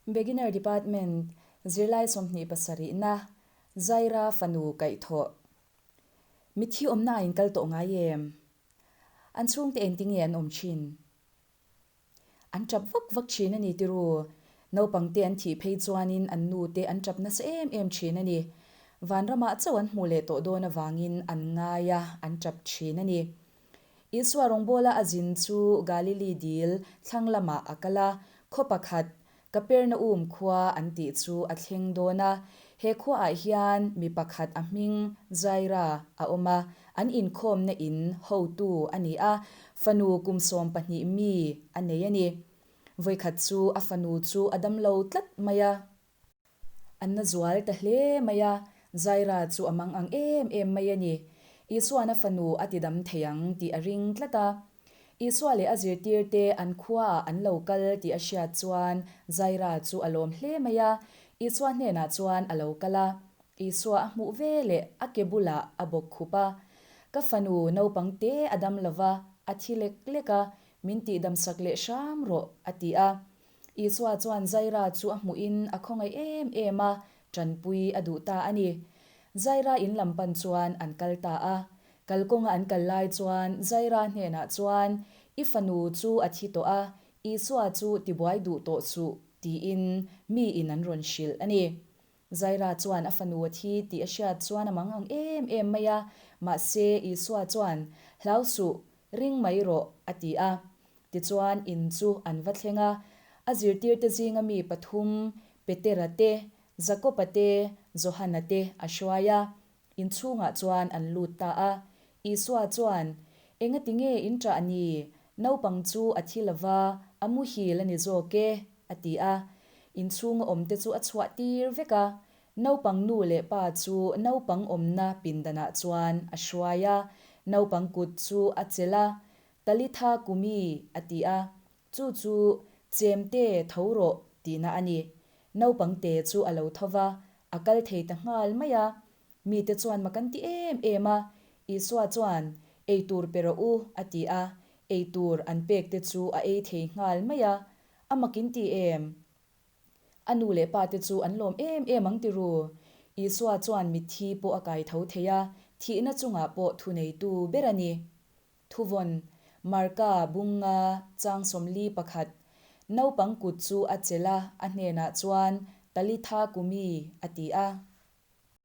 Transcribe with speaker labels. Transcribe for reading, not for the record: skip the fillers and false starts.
Speaker 1: Beginner Department, Zirlai 27na, Zaira fanu kaihthawh. Mitthi awmna a inkal tawh ngai em? An chhungte engtinge an awm thin? An tap vak vak thin a ni tiru. Naupangte an thih phei chuanin an nute an tap nasa em em thin a ni. Vanramah chauh an hmuh leh tawh dawn avangin an ngai a, an tap thin a ni. Isua rawngbawla a zin chu Galili dil thlang lamah a kal a, khaw pakhat, Kapernaum khua an tih chu a thleng dawn a. He khuaah hian mi pakhat a hming Jaira a awm a, an inkhawmna in hotu a ni a, fanu kum 12 mi a nei a ni. Vawikhat chu a fanu chu a damlo tlat mai a. An na zual ta hle mai a, Jaira chu a mang ang em em mai a ni. Isua'n a fanu a ti dam thei ang tih a ring tlat a. Isua leh a zirtirte an khuaah an lo kal tih a hriat chuan Jaira chu a lawm hle mai a, Isua hnenah chuan a lo kal a. Isua a hmuh ve leh a ke bulah a bawk khup a, Ka fanu naupang te a dam lo va, a thi lek lek a, min tihdamsak leh hram rawh, a ti a. Isua chuan Zaira chu a hmuhin a khawngaih em em a, tanpui a duh ta a ni. Zaira in lam pan chuan an kal ta a. Kalkawnga an kal lai chuan Zaira hnenah chuan, I fanu chu a thi tawh a, Isua chu tibuai duh tawh suh, tiin miin an rawn hrilh a ni. Zaira chuan a fanu a thi tih a hriat chuan a mang ang em em mai a, mahse Isua chuan, Hlau suh, ring mai rawh, a ti a. Tichuan in chu an va thleng a, a zirtirte zinga mi pathum, Petera te, Jakoba te, Johana te a hruai a. In chhungah chuan an lut ta a. Isua chuan, Engati nge in ṭah ni? Naupang chu a thi lo va, a muhil a ni zawk e, a ti a. In chhunga awmte chu a chhuah tir vek a. Naupang nu leh pa chu naupang awmna pindanah chuan a hruai a. Naupang kut chu a chelh a, Talitha kumi, a ti a. Chu chu Chemte tho rawh tihna a ni. Naupang te chu a lo tho va, a kal thei ta nghal mai a. Mite chuan mak an ti em em a. Isua chuan, Ei tur pe rawh u, a ti a. Ei tur an pek te chu a ei thei nghal mai a. A mak in ti em? A nu leh pa te chu an lawm em em ang ti ru. Isua chuan mitthi pawh a kai tho thei a, thihna chungah pawh thuneitu ber a ni. Thuvawn, Marka, Bunga, Chang 41, Naupang kut chu a chelh a, a hnenah chuan, Talitha kumi, a ti a.